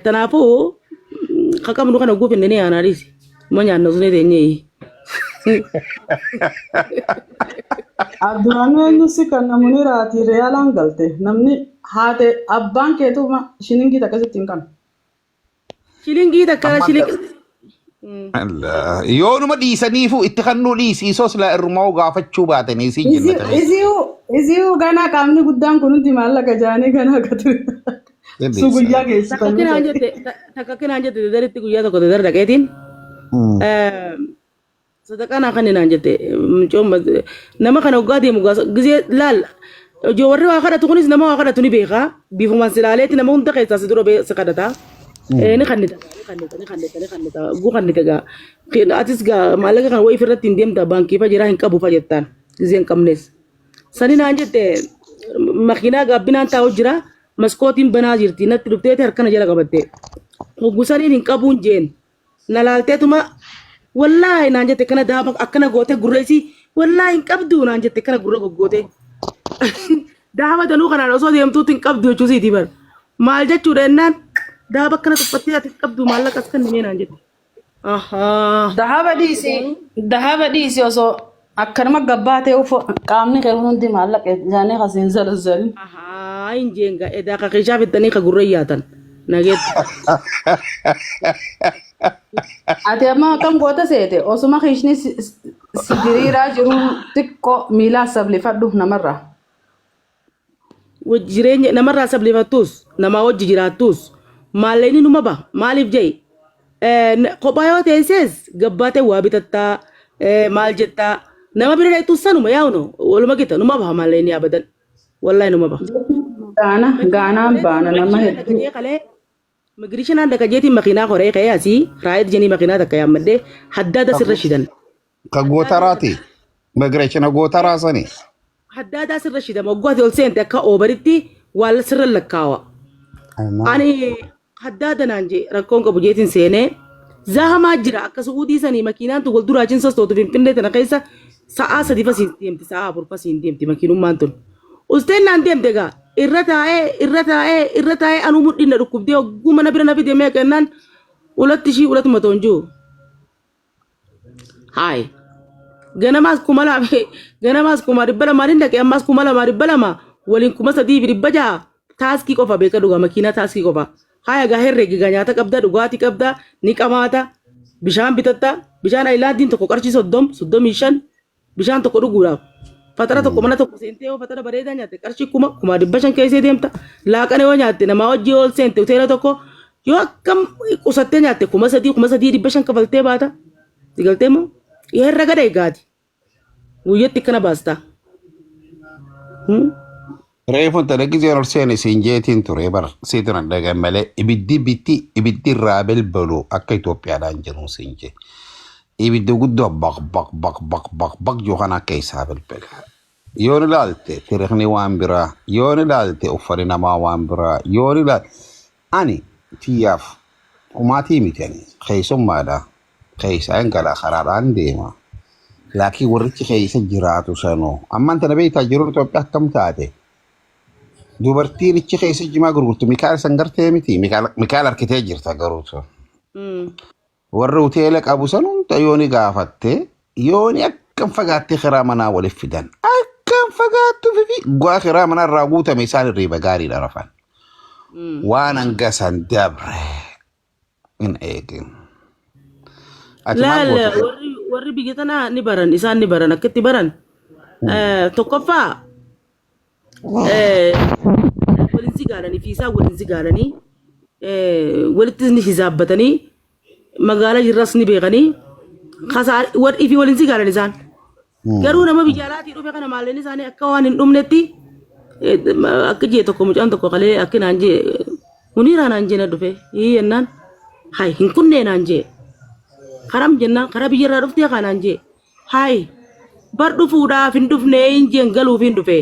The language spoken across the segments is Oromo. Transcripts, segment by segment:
Tanaafuu ka qabnu kana guufinne ni aanaa dhiisi. Ma nyaanna osoo teenyee. Abdurrahman eenyu si kan namni raati riyaalaan galte namni haate abbaan keetu shilingii takka sitti hin kanu. Shilingii takka Ammaan shilingii. Allah. Yoonuma dhiisaniifu itti kannuu dhiisi isoo silaa irrumaa gaafachuu baatanii siin jenna ta'e. Isiu ganaa qaamni guddaan kun hundi maallaqa jaanii ganaa gatu. Su guyyaa Takka geessifamee kinaan ta'e. jette takka kinaan jette dadaritti guyyaa tokko dadar dhaqeetiin. Sadaqaa naa kenni naan jette mucoon nama kana hoggaa deemu gizee laal ijoo warri waa kadhatu kunis nama waa kadhatu ni beeka bifumaan si laaleetti nama hunda keessaa si dura si kadhata. Ni kannita ni kannita ni kannita ni kannita guu kannita gaa atis gaa maallaqa kana wayii irratti hin deemta baankii fa jiraa hin qabu fa jettaan gizee hin qabnes. Sani naan jette makiinaa gaabbinaan taa'u jira maskootiin banaa jirti natti dhufteeti harkana jala qabatte. Hoggu saniin hin qabuun jeen. Na laalteetuma wallaahi naan jette kana daaba akkana goote gurra isii wallaahi hin qabdu naan jette kana gurra goggoote. Daaba danuu kanaan osoo deemtuutti hin qabdu jechuu isiiti bar. Maal jechuudha jennaan daaba akkana tuffattee ati hin qabdu maallaqa as kennimee naan jette. Ahaa. Dahaba dhiisi dahaba dhiisi osoo akkanuma gabbaatee ufo qaamni kee hundi maallaqa isaanii kasiin zalzalin. Ahaa hin jeen gaa edaa ka keeshaa fixxanii ka gurra yaatan. Nageetti. Ati amma akkam goota seete osuma kiishni si si diriiraa jiru xiqqoo miilaa sablifadhu namarraa. Wajji jireenya namarraa sablifattus namaa wajji jiraattus maallaqni numa baha maaliif ja'i kophaa yoo teessees gabbaatee waa bitattaa maal jettaa nama bira dhaqxus sanuma yaa'uno waluma gita numa baha maallaqni abadan wallahi numa baha. Gaana gaanaan baana nama hedduu. Kalee migirishinaan dhaqa jeetiin makiinaa koree ka'ee asii raayit jenii makiinaa takka yaammadhee haddaada sirra shidan. Ka gootaraati. Migreeshina gootaraa sani. Haddaadaa sirra shidama waggaa ati ol seente akka oobaritti waan sirra lakkaawa. Ani haddaada naan jee rakkoon qabu jeetiin seenee zahamaa jira akka su'uudii sanii makiinaan tun wal duraa cin sostootu finfinnee tana keessa sa'aa sadi fasiin deemti sa'aa afur fasiin deemti makiinummaan tun. Usteen naan deemte egaa irra taa'ee irra taa'ee irra taa'ee anuu mudhiin na dhukkubdee hogguu mana bira na fide meeqa jennaan ulatti ishii ulatuma toonjuu. Haay. Ganamaas 2000 ganamaas 200,000 hin dhaqe ammaas 2,200 waliin 3,600 taaskii qofa beeka dhugaa makiinaa taaskii qofa. Haaya gaa herreegi gaa nyaata qabda dhugaatii qabda ni qamaata bishaan bitatta bishaan ayilaandiin tokko qarshii 30 35 bishaan tokko dhuguudhaaf faxara tokko mana tokko seentee yoo faxara bareedaa nyaatte qarshii 5,500 keessee deemta laaqana yoo nyaatte namaa wajjii ol seente hoteela tokko yoo akkam qusattee nyaatte 3,000 3,500 kafaltee baata si galtee moo yoo herrega dheegaati guyyatti akkana baasta. Reefu tana gizeen ol seene siin jeetiin ture bar siitu na dhagan malee ibiddi bitti ibiddi irraa belbelu akka Itoophiyaadhaan jiru siin jee. Ibiddi guddoo baq baq baq baq baq baq jiru kana akka isaa belbela. Yoon ilaalte tirikni waan biraa, yoon ilaalte uffanni namaa waan biraa, yoon ilaalte ani tiyyaaf humaatii miti ani keessummaadha. Keessaan gala karaadhaan deema. Laakiin warrichi keessa jiraatu sanuu. Ammaan tana beektaa jiruun Itoophiyaa akkam taate? Dubartiin ichi keessa jimaa gurgurtu Mikaa'el san gartee miti. Mikaa'el harkitee jirta garuu sun. Warri hoteela qabu san hunda yoo ni gaafatte yoo ni akkam fagaattee kiraa manaa waliif fidan. Akkam fagaattu fifi gu'aa kiraa manaa irraa guutame isaan hirriiba gaariidha rafan. Waan hanga san dabre hin eegin. Ati maal Laal goote? warri biyya tanaa ni baran isaan ni baran akkatti baran. Tokkoffaa waliin zigaalanii fi isaan waliin zigaalanii walitti ni hizaabbatanii magaalaa jirras ni beekanii warri fi waliin zigaalan isaan. Garuu nama biyya alaatii dhufe kana maallaqni isaanii akka waan hin dhumnetti akka jee tokko mucaan tokko kalee akka naan jee muniiraa naan jee na dhufe hii jennaan hay hin kunnee naan jee karam jennaan karaa biyya irraa dhuftee kaa naan jee hay bar dhufuudhaaf hin dhufne hin jeen galuuf hin dhufe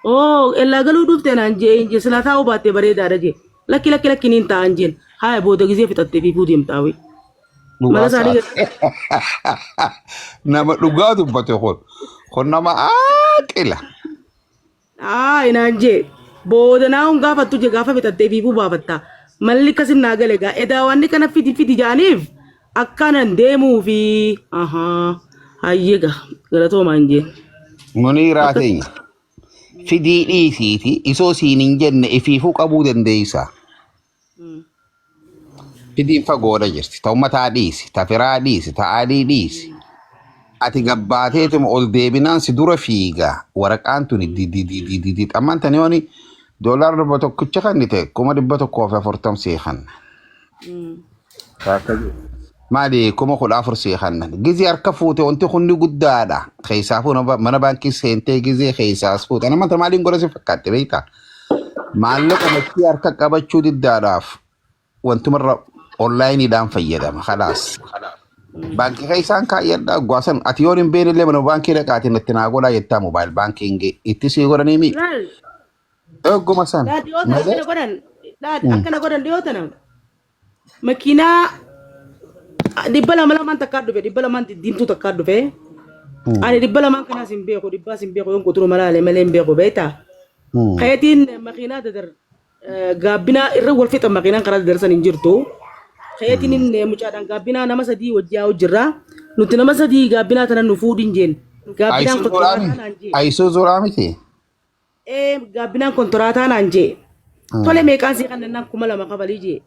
oo ellaa galuu dhufte naan jee hin jee silaa taa'uu baattee bareedaadha jee lakki lakki lakki niin taa'an jeen haya booda gizee fixattee fiifuu deemtaawii. Dhugaa Mala isaanii isaati. Nama dhugaa dubbate kun. Kun nama aaqila. Aa inaan jee booda naa hun gaafattu jee gaafa fixattee fiifuu baafatta. Malli akkasin naa gale gaa edaa wanni kana fidi fidi jaaniif akkanan deemuu fi ahaa hayyee gaa galatoomaa hin jeen. Muniiraa Akkas teenya. Fidii dhiisiiti isoo siin hin jenne ifiifuu qabuu dandeessa. Fidiin fagoodha jirti. Ta ummataa dhiisi, ta firaa dhiisi, ta adii dhiisi. Ati gabbaateetuma ol deebinaan si dura fiiga. Waraqaan tuni didididididi. Ammaan tani yooni doolaara 100 kennite 140,000 sii kenna. Maali 14,000 sii kennan. Gizee harka fuute wanti kunni guddaadha. Keessaafuu mana baankii seentee gizee keessaas fuute. Nama tana maaliin godha si fakkaatte beektaa? Maallaqa machii harka qabachuu diddaadhaaf wantumarra onlaayiniidhaan fayyadama. Kalaas. Baankii keessaan kaayyadhaa gwaasan ati yoon hin beekne illee mana baankii dhaqaatiin itti naa godhaa jettaa moobaayil baankiingii itti sii godhanii mi? Laal Egguma san laal dhiyoo tana malee. akkana godhan laal akkana godhan dhiyoo tana makiinaa 200 lamaan takkaa dhufe 200 diddiimtuu takkaa dhufe ani 200 kanaas hin beeku dhibbaas hin beeku yoon quxuru malaale malee hin beeku beektaa keetiin makiinaa dadar gaabbinaa irra wal fixan makiinaan karaa dadarsan hin jirtu keetiin inni mucaadhaan gaabbinaa nama sadii wajji yaa'u jirra nuti nama sadii gaabbinaa tana nu fuudhin jeen gaabbinaan Ayisuu zuraa konkolaataa miti. naan jee Ayisuu zuraa miti. Ee gaabbinaan kontoraataa naan jee. Tole meeqaan sii kannannaan 2000 kabalii jee.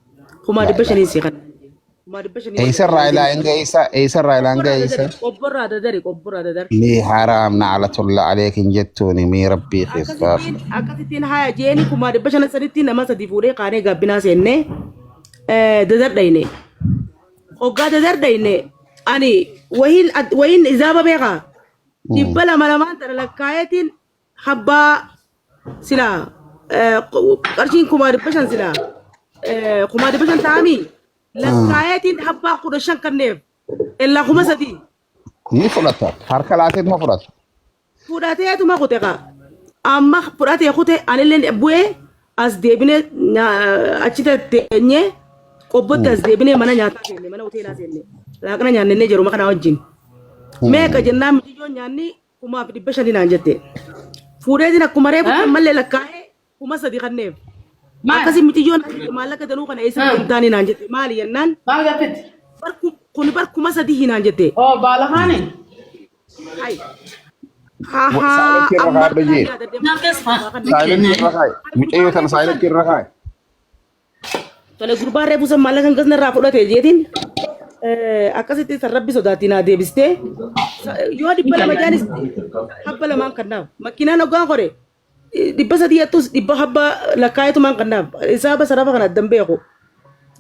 Kumaa Laa dhibba ilaa. shaniin sii kannan jee. 500,000 wal Eessarraa dhabnee ilaa jenne. hanga eessa eessarraa ilaa hanga Qobborraa eessa? dadari qobborraa dadari qobborraa dadar. Mee haraam na'alatulla aleekin jettuuni mee rabbii keessaa. Akkasittiin akkasittiin haya jeeni 500,000 sanitti nama sadii fuudhee kaanee gaabbinaa seennee dadar dhayne. Hoggaa dadar dhayne ani wahiin wahiin izaaba beekaa 200 lamaan tana lakkaayeetiin habbaa silaa qarshiin 500,000 silaa 500,000 ta'amii lakkaayeetiin habbaa 15 kanneef ellaa 3000. Ni fudhata. Harka laateet ma fudhata. Fudhateetuma kute kaa amma fudhatee kute anillee bu'ee as deebinee achi teenyee qobbotti as deebinee mana nyaataa seenne mana hoteelaa seenne laaqana nyaannennee jiruma kanaa wajjin meeqa jennaan miciyyoon nyaanni 5,500 naan jette. Fuudheetiin akkuma reefu Eh? ammallee lakkaa'ee 3000 kanneef. Maal? Akkasii miciyyoon maallaqa danuu kana eessa Hmm. deemtaanii naan jette. Maali jennaan Maal gaffiti? bar kuni bar 3000 naan jette. Oh, baala kaani? Hai. Hahaa Saayilentii irra amma kaa'adhu jee. yaadadde maallaqa kanne. Saayilentii irra kaa'i. Mucayyoo tana saayilentii irra kaa'i. Tole gurbaan reefu san maallaqa hin gasne irraa fudhate jeetiin akkasitti san rabbi sodaatti naa deebistee yoo 200 jaanis habba lamaan kannaaf makiinaan hoggaan kore 300 jettus dhibba habba lakkaayetumaan kannaaf isaaba sarafa kana addan beeku.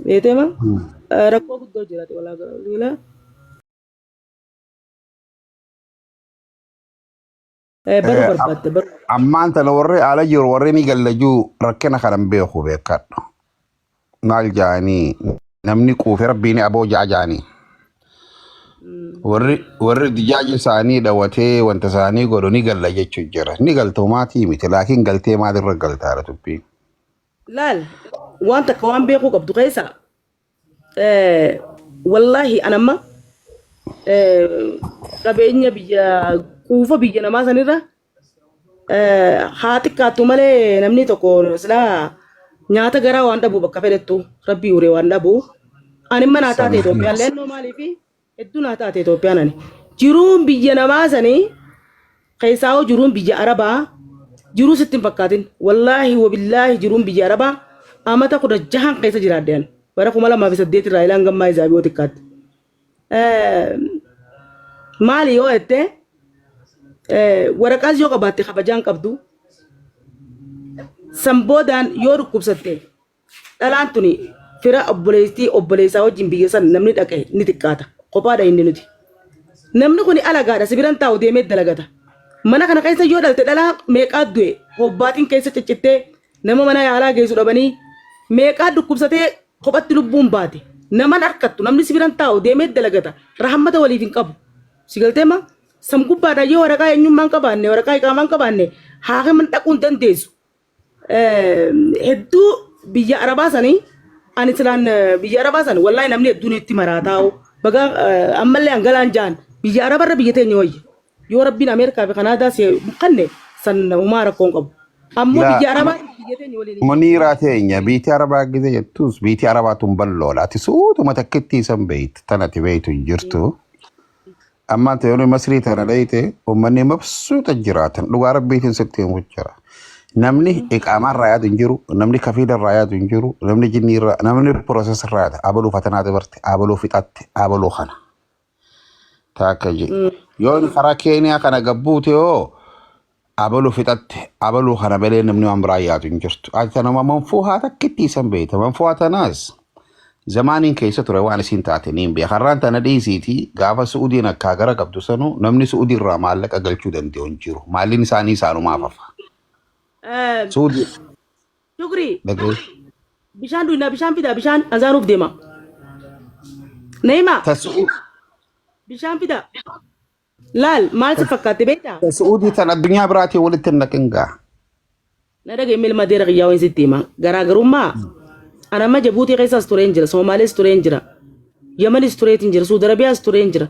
Beeteema rakkoo guddoo jiraate walaa baruu barbaadde baruu. Ammaan tana warri ala jiru warri ni gallajuu rakkina kana hin beeku beekadhu. Maal jaanii namni quufe rabbiin aboo ja'a jaanii. Warri warri dijaaji isaanii dhawatee wanta isaanii godhu ni galla jechuun jira. Ni galta homaatii miti laakiin galtee maalirra galtaadha dubbiin. Laal waan takka waan beekuu qabdu keessa wallaahi an amma qabeenya biyya quufa biyya namaa sanirra haa xiqqaattu malee namni tokko silaa nyaata garaa waan dhabu bakka fedhettu rabbii uree waan dhabu ani imma naa taate Itoophiyaan leennoo maaliifi hedduu naa taate Itoophiyaan ani jiruun biyya namaa sanii keessaa hoo jiruun biyya Arabaa jiruu sitti hin fakkaatin wallaahi wabillaahi jiruun biyya Arabaa amata 16n keessa jiraadhe ani bara 2008 irraa ilaan gammaa isaa biyoo xiqqaatti. Maali yoo jette waraqaas yoo qabaatte kabajaan qabdu san boodaan yoo dhukkubsatte Dhalaan tuni fira obboleettii obboleessaa wajjin biyya san namni dhaqe ni xiqqaata. Kophaadha inni nuti. Namni kuni alagaadha si biran taa'u deemee dalagata. Mana kana keessa yoo dhalte dhalaa meeqaa du'e hobbaatiin keessa ciccittee nama mana yaalaa geessu dhabanii meeqaa dhukkubsatee kophatti lubbuun baate. Naman harkattu namni si biran taa'u deemee dalagata. Rahammata waliif hin qabu. Si galtee ma? Sam gubbaadha yoo waraqaa eenyummaa hin qabaanne waraqaa iqaamaa hin qabaanne haakiman dhaquu hin dandeessu. Hedduu biyya arabaa sanii ani silaan biyya arabaa san wallahi namni hedduun itti maraataa'u baga ammallee hangalaan jaan biyya arabarra biyya teenya wayya yoo rabbiin ameerikaa fi kanaadaa si kanne san humaa rakkoon qabu. Ammoo Laa biyya Arabaa biyya teenya waliin hin Muniiraa teenya biitii Arabaa gise jettus biitii Arabaa tun bal'oodha. Ati suutuma takkitti isan beeytu tan ati beeytu hin jirtu. Ammaan ta'e Masrii tana dhayite uummanni mabsuuta jiraatan dhugaa rabbiitiin sitti himu jira. Namni iqaamaa irraa yaadu hin jiru, namni kafiila irraa yaadu hin jiru, namni jinnii irraa, namni pirooses irraa yaada. Abaluu fatanaa dabarte, abaluu fixatte, abaluu kana. Taakka je. Yoo inni karaa Keeniyaa kana gabbuute hoo abaluu fixatte, abaluu kana malee namni waan biraa yaadu hin jirtu. Ati tanuma manfuuhaa takkitti isan beekta. Manfuuhaa tanaas zamaaniin keessa ture waan isin taate niin beeka. Har'aan tana dhiisiiti gaafa Su'uudiin akkaa gara qabdu sanuu namni Su'uudii irraa maallaqa galchuu danda'u hin jiru. Maalliin isaanii isaanumaaf hafa. Su'uudii Shukrii dhagee. bishaan dhugnaa bishaan fidaa bishaan azaanuuf deema. Naima Ta Su'u- bishaan fidaa. Laal maal si fakkaate beektaa? ta Su'uudii tan addunyaa biraatiin walitti hin naqin gaa. Na dhagaye ilma deera kiyyaa wayin sitti hima. Garaagarummaa ana amma Jabuutii keessaas tureen jira, Soomaalees tureen jira, Yamanis tureetiin jira, Suudi Arabiyaas tureen jira.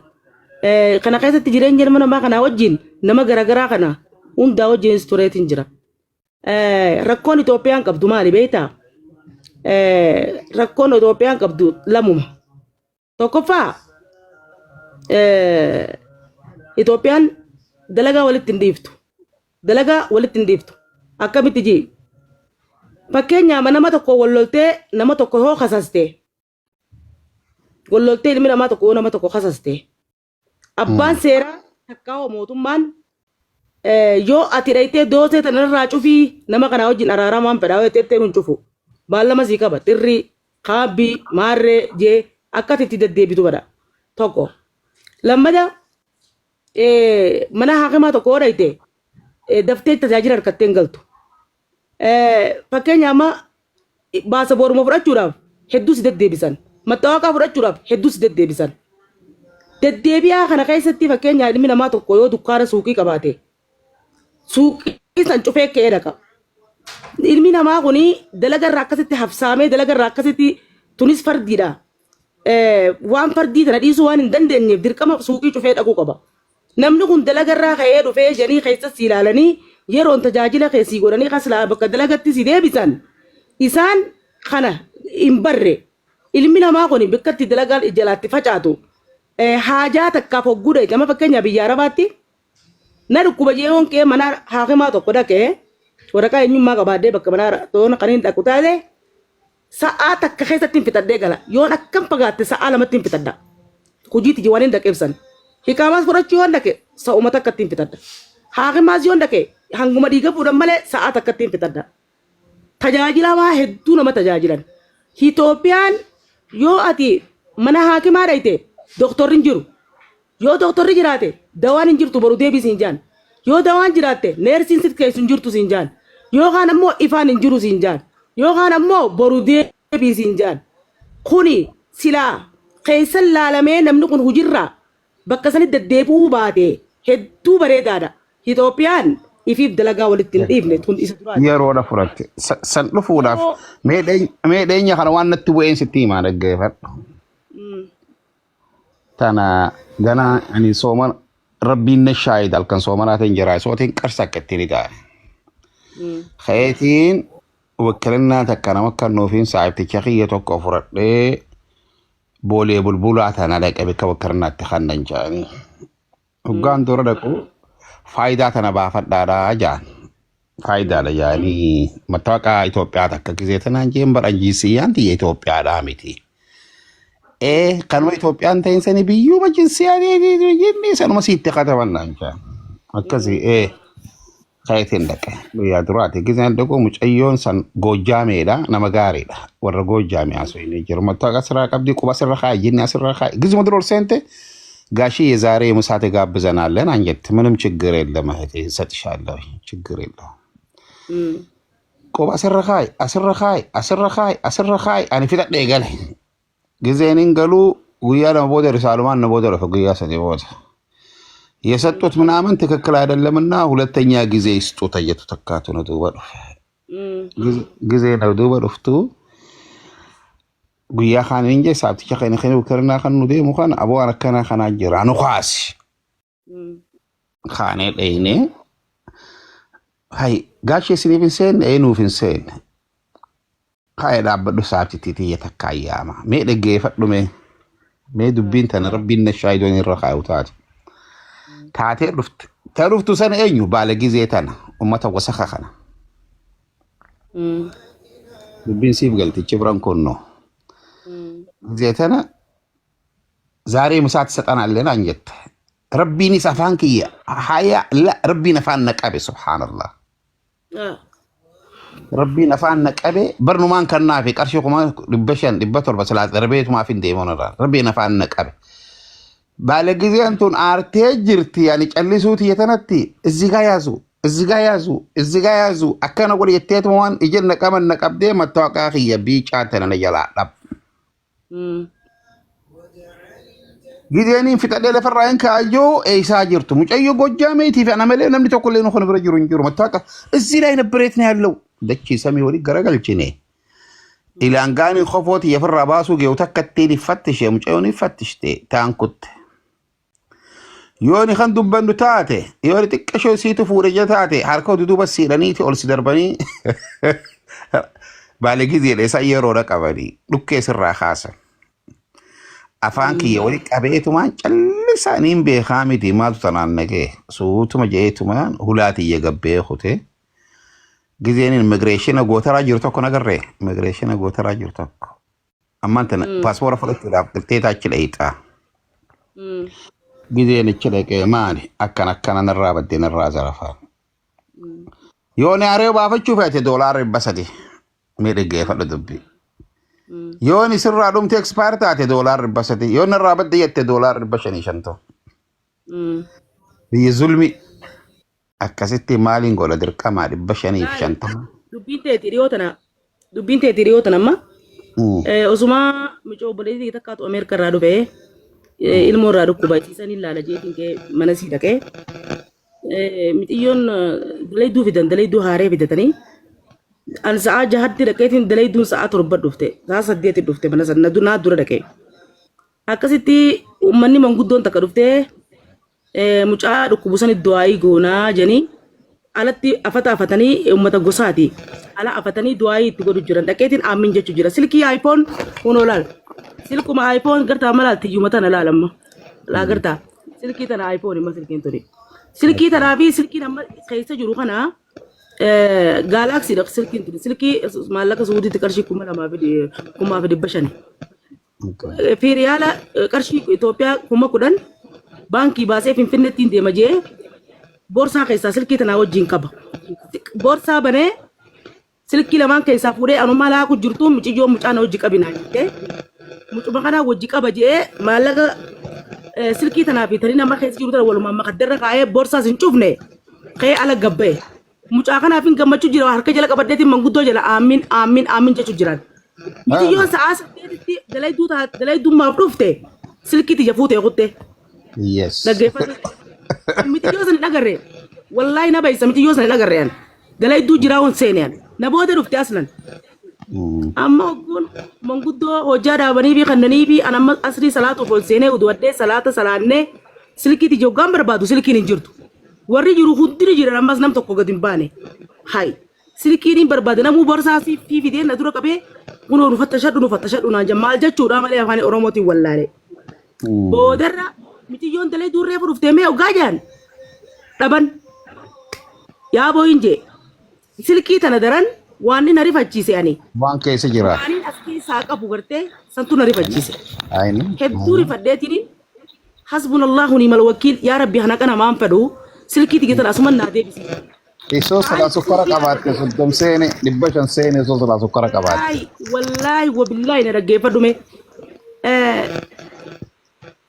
Kana keessatti jireenya ilma namaa kanaa wajjin nama garaagaraa kana hundaa wajjinis tureetiin jira. Rakkoon Itoophiyaan qabdu maali beektaa? Rakkoon Itoophiyaan qabdu lamuma. Tokkoffaa Itoophiyaan dalagaa walitti hin dhiiftu. Dalagaa walitti hin dhiiftu. Akkamitti jii? Fakkeenyaaf nama tokko wal loltee nama tokko yoo kasaste wal loltee ilmi namaa tokko yoo nama tokko kasaste abbaan seeraa takkaa hoo mootummaan yoo ati dhaytee doosee tanarraa cufii nama kanaa wajjin araaramaan fedhaa yoo jettee hin cufu. Baallama sii qaba xirrii kaabbii maarree jee akka ati itti deddeebitu godha. Tokko. Lammata mana haakimaa tokko yoo dhayte daftee tajaajila harkattee hin galtu. Fakkeenya amma baasabooruma fudhachuudhaaf hedduu si deddeebisan. Mattaawaqaa fudhachuudhaaf hedduu si deddeebisan. Deddeebi'aa kana keessatti fakkeenya ilmi namaa tokko yoo dukkaana suuqii qabaate suuqii san cufee ka'ee dhaqa. Ilmi namaa kun dalaga irraa akkasitti hafsaamee dalaga irraa akkasitti tunis fardiidha. Waan fardii tana dhiisuu waan hin dandeenyeef dirqama suuqii cufee dhaquu qaba. Namni kun dalaga irraa ka'ee dhufee jedhanii keessa si ilaalanii yeroon tajaajila kee sii godhanii kaslaa bakka dalagatti si deebisan isaan kana hin barre. Ilmi namaa kun bakka itti dalagaan jalaatti facaatu haajaa takkaaf hogguu dhayxe amma fakkeenyaaf biyya Arabaatti na dhukkuba jee yoon ka'ee mana haakimaa tokko dhaqee waraqaa eenyummaa qabaadhee bakka mana toona kan hin dhaqu taate sa'aa takka keessatti hin fixadhee gala. Yoon akkam fagaatte sa'aa lamatti hin fixadha. Hojiitti waan hin dhaqeef san. Hiqaamaas fudhachuu yoon dhaqe sa'uma takkatti hin fixadha. Haakimaas yoon dhaqe hanguma dhiiga fuudhan malee sa'aa takkatti hin fixadha. Tajaajilamaa hedduu nama tajaajilan. Itoophiyaan yoo ati mana haakimaa dhayte doktorri hin jiru. Yoo doktorri jiraate dawaan hin jirtu boru deebii siin jaan. Yoo dawaan jiraatte neersiin sit keessu hin jirtu siin jaan. Yookaan ammoo ifaan hin jiru siin jaan. Yookaan ammoo boru deebii siin jaan. Kuni silaa keessan laalamee namni kun hujirraa bakka sanitti deddeebi'uu baate hedduu bareedaadha. Itoophiyaan ifiif dalagaa walitti hin dhiifne tun isa duraati. Yeroodha fudhatte. San dhufuudhaaf Yeroo mee dheenya kana waan natti bu'een sitti himaa dhaggeeffadhu. Tana gana ani sooma rabbiin na shaayida halkan soomanaatiin jira sootiin qarsa akka ittiin taa'e. Ka'eetiin wakkilannaa takka nama kan nuufiin saayibticha kiyya tokko fudhadhee boolee bulbulaa tana dhaqe bakka wakkilannaatti kannan jedhanii. Hoggaan dura dhaqu faayidaa tana baafadhaadhaa jaan. Faayidaadha jaanii mattaaqaa Itoophiyaa takka gisee tanaan jeen bara jinsiyaan tiyya Itoophiyaadhaa miti. Ee kanuma Itoophiyaan ta'in sani biyyuma jinsiyaan jennee sanuma siitti kataban naan jaan. Akkasii ee kayetiin dhaqe guyyaa duraati giseen dhaqu mucayyoon san Goojjaameedha nama gaariidha warra Goojjaame haasofnee jiru mattaaqa sirraa qabdi quba sirra kaa'i jinni asirra kaa'i gisuma dura ol seente ጋሺ የዛሬ ምሳ ትጋብዘናለን አንጀት ምንም ችግር የለም እህቴ እሰጥሻለሁ ችግር የለውም quba asirra kaa'i asirra kaa'i asirra kaa'i asirra kaa'i ani fixadhee gale ጊዜን galuu guyyaa lama booda risaalumaan na booda dhufe guyyaa sadii booda የሰጡት ምናምን ትክክል አይደለምና ሁለተኛ ጊዜ ይስጡት እየቱ ተካቱ ነው duuba dhufe ጊዜ ነው duuba dhuftu guyyaa kaan hin jee saabticha kan kan ukirnaa kan nu deemu kan aboo waan akkanaa kanaa jira nu kaasi kaanee dheyne Hay gaashee isiniif hin seenne eenyuuf hin seenne. Kaa'ee dhaabbadhu saabtitti tiyya takka ayyaama. Mee dhaggeeffadhu mee. Mee dubbiin tana rabbiin na shaayidoon irra kaa'u taate. Taatee dhufte. Ta dhuftu sana eenyu baala gizee tana ummata wasaka kana. Dubbiin siif galtichi biran kunnoo. Gizee tana zaaree misaatti saxanaallee naan jette. Rabbiinis afaan kiyya haya la rabbiin afaan na qabe subhaanallah. Rabbiin afaan na qabe barnumaan kan naafi qarshii 500,000 700 silaa darbeetumaaf hin deemuun irraa rabbiin afaan na qabe. Baala gizeen tun aartee jirti ani callisuu tiyya tanatti izzigaa yaasu izzigaa yaasu izzigaa yaasu akkana godhi jetteetuma waan ija na qaban na qabdee mattaawaqaa kiyya biicaa tana na jalaa dhab. Gideeniin fixadhee lafarraa hin kaayyoo eessaa jirtu mucayyoo Gojjaameetii fi ana malee namni tokko illee nu kana bira jiru hin jiru mattaaqa እዚህ ላይ ነበር የት ነው ያለው dachii samii walii garagalchine ilaangaanii kofooti yafirraa baasuu geewu takka ittiin iffattishee mucayyoon iffattishte taan kutte yooni kan dubbannu taate yooni xiqqashoo siitu fuudhe jala taate harka duduuba siidhaniiti ol si darbanii baale gizeedha isaan yeroodha qabanii dhukkee sirraa kaasan. Afaan kiyya wali qabeetumaan callisaa niin beekaa miti maaltu tanaan nagee suutuma jeetumaan hulaa tiyya gabbee kutee gizeen immigireeshina gootaraa jiru tokko nagarree immigireeshina gootaraa jiru tokko ammaan tana paaspoora fudhachuudhaaf qilxeetaa achi dhayixa. Gizeen achi dhaqee maali akkana akkana narraa baddee narraa zarafaa. Yoo ni haree baafachuu feete doolaara 300 mee dhaggeeffadhu dubbii. Yoo ni sirraa dhumte expire taate doolaara 300 yoo narraa badde jette doolaara 550. Biyya zulmi akkasitti maaliin godha dirqamaa 550. Dubbiin teeti dhiyoo tana dubbiin teeti dhiyoo tana amma osumaa mucoo obboleettii takkaatu Ameerika irraa dhufe ilmoo irraa dhukkuba isiisan ilaala jeetiin kee mana sii dhaqee mixiyyoon dalayduu fidan dalayduu haaree fidatanii an sa'aa jahatti dhaqeetiin dalayduun sa'aa 7 dhufte sa'aa 8 dhufte mana sana naa dura dhaqee akkasitti uummanni manguddoon takka dhuftee mucaa dhukkubu sani du'aayii goonaa jedhanii alatti afata afatanii uummata gosaati ala afatanii du'aayii itti godhu jiran dhaqeetiin aammin jechuu jira silkii iPhone kunoo laal silkuma iPhone gartaa malaal tiyyuma tana laal amma laa gartaa silkii tana iPhone imma silkiin tuni silkii tanaa fi silkiin amma keessa jiru kana gaalaksiidha silkiin tuni silkii maallaqa suudiitti qarshii 2500. Fi riyaala qarshii Itoophiyaa 10,000 baankii baasee Finfinneettiin deema jee boorsaa keessaa silkii tanaa wajjin qaba. Boorsaa banee silkii lamaan keessaa fuudhee anumaa laaku jirtu muciyyoo mucaa na wajji qabinaa jettee mucuma kanaa wajji qaba jee maallaqa silkii tanaa fi tanii nama keessa jiru tana walumaan makaddarra kaa'ee boorsaas hin cufne ka'ee ala gabba'e. Mucaa kanaaf hin gammachuu jira harka jala qabadheetiin manguddoo jala aammin aammin aammin jechuu jiran. Mucayyoon sa'aa 8tti dalayduu dalaydummaaf dhufte silkii tiyya fuutee kutte. Yes. Dhaggeeffadhu. Mitiyyoo sana hin agarre. Wallaahi na baysa mitiyyoo sana hin agarre an. Dalayduu jiraa hon seene an. Na booda dhufte aslan. Amma hogguun manguddoo hojjaa dhaabanii fi kannanii fi an amma asrii salaatuuf ol seenee uduwadhee salaata salaannee silkii tiyya hoggaan barbaadu silkiin hin jirtu. Warri jiru hundi ni jiran ammas nam tokko gad hin baane. Hay. Silkiin hin barbaade namuu borsaa si fi fidee na dura qabee kunoo nu fattashadhu nu fattashadhu naan jedhan maal jechuudha malee afaan Oromootiin wallaale. Boodarra mitiyyoon dalee duurree fudhuftee mee hoggaa jedhan dhaban. Yaa booyin jee. Silkii tana daran waan inni na rifachiise ani. Waan keessa jira. Waaniin as keessaa qabu gartee santu na rifachiise. Ayini. Hedduu rifadheetiin hasbunallahu ni'mal wakiil yaa rabbi hanaqa namaan fedhu silkii tiyya tana asuman naa deebisi. Isoo silaa sukkara qabaatte 30 seene 500 seene isoo silaa sukkara qabaatte. Wallaahi wallaahi wabillaahi na dhaggeeffadhu mee.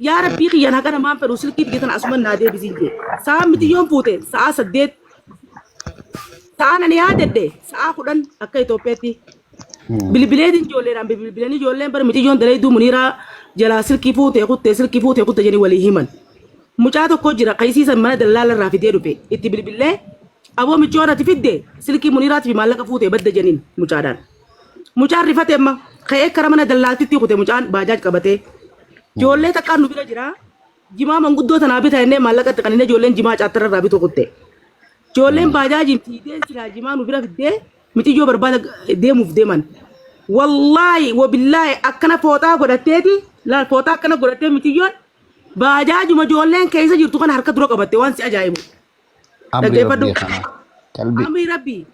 Yaa rabbii kiyyaan haqa namaan fedhu silkii tiyya tana asuman naa deebisiin jee. Sa'aa mitiyyoon fuute sa'aa 8 sa'aan ani yaadadhe sa'aa 10 akka Itoophiyaatti. Bilbileetiin ijoolleedhaan bilbilanii ijoolleen bara mitiyyoon dalayduu Muniiraa jalaa silkii fuute kutte silkii fuute kutte jedhanii walii himan. Mucaa tokko jira kan isiisan mana dallaala irraa fidee dhufe itti bilbillee aboo michoon ati fidde silkii Muniiraatii fi maallaqa fuute badda jeniin mucaadhaan. Mucaan rifate amma ka'ee kara mana dallaaltitti kute mucaan baajaaj qabatee. Ijoollee takkaan nu bira jira. Jimaa manguddoo tanaa bita jennee maallaqa itti qannee ijoolleen jimaa caattarra irraa bitu kutte. Ijoolleen baajaajiin fiidee silaa jimaa nu bira fiddee miciyyoo barbaada deemuuf deeman. Wallaahi wabillaahi akkana fooxaa godhatteeti laal fooxaa akkana godhattee miciyyoon baajaajuma ijoolleen keessa jirtu kana harka dura qabatte waan si ajaa'ibu. Amri Dhaggeeffadhu. rabbii kana. Qalbii. Amri rabbii.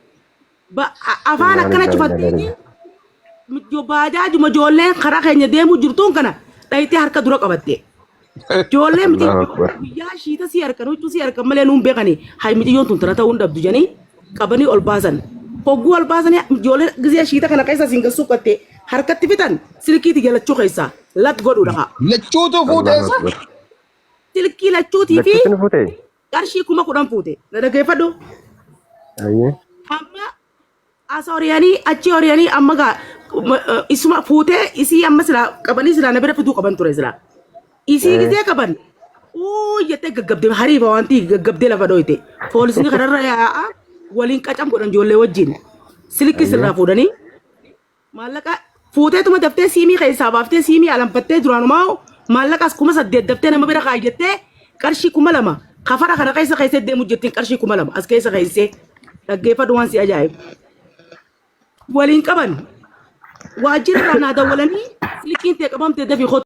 Afaan akkana cufatteeti baajaajuma ijoolleen karaa keenya deemuu jirtuun kana dhayitee harka dura qabatte. Ijoollee miti Allahu Akbar. guyyaa shiita si harkan huccuu si harkan malee nuun beekani hay miciyyoon tun tana ta'uu hin dhabdu jedhanii qabanii ol baasan. Hogguu ol baasanii ijoollee gizee shiita kana keessa siin suuqatte harkatti fitan silkiiti jalachuu keessaa lat godhuudha haa. Lachuutu fuute Allahu isa. Akbar. Silkii lachuutii fi Lachuutu ni fuute? qarshii 10,000 fuute. Na dhaggeeffadhu. Ayyee. Amma as horiyanii achi horiyanii amma gaa isuma fuutee isii amma silaa qabanii silaa na bira fiduu qaban ture silaa. Isii gizee qaban uu jettee gaggabdee hariifa waan ta'eef gaggabdee lafa dhooyte. Poolisni kanarra yaa'a waliin qacam godhan ijoollee wajjin. Silkii sirraa fuudhanii Maallaqa fuuteetuma daftee siimii keessaa baaftee siimii alanfattee duraanumaa maallaqas 8,000 daftee nama bira kaayyattee qarshii 2,000 kafara kana keessa keessee deemu jettiin qarshii 2,000 as keessa keessee dhaggeeffadhu waan si ajaa'ibu. Waliin qaban waajjira irraa naa dawwalanii silkiin tee qabamtee dafii kottu.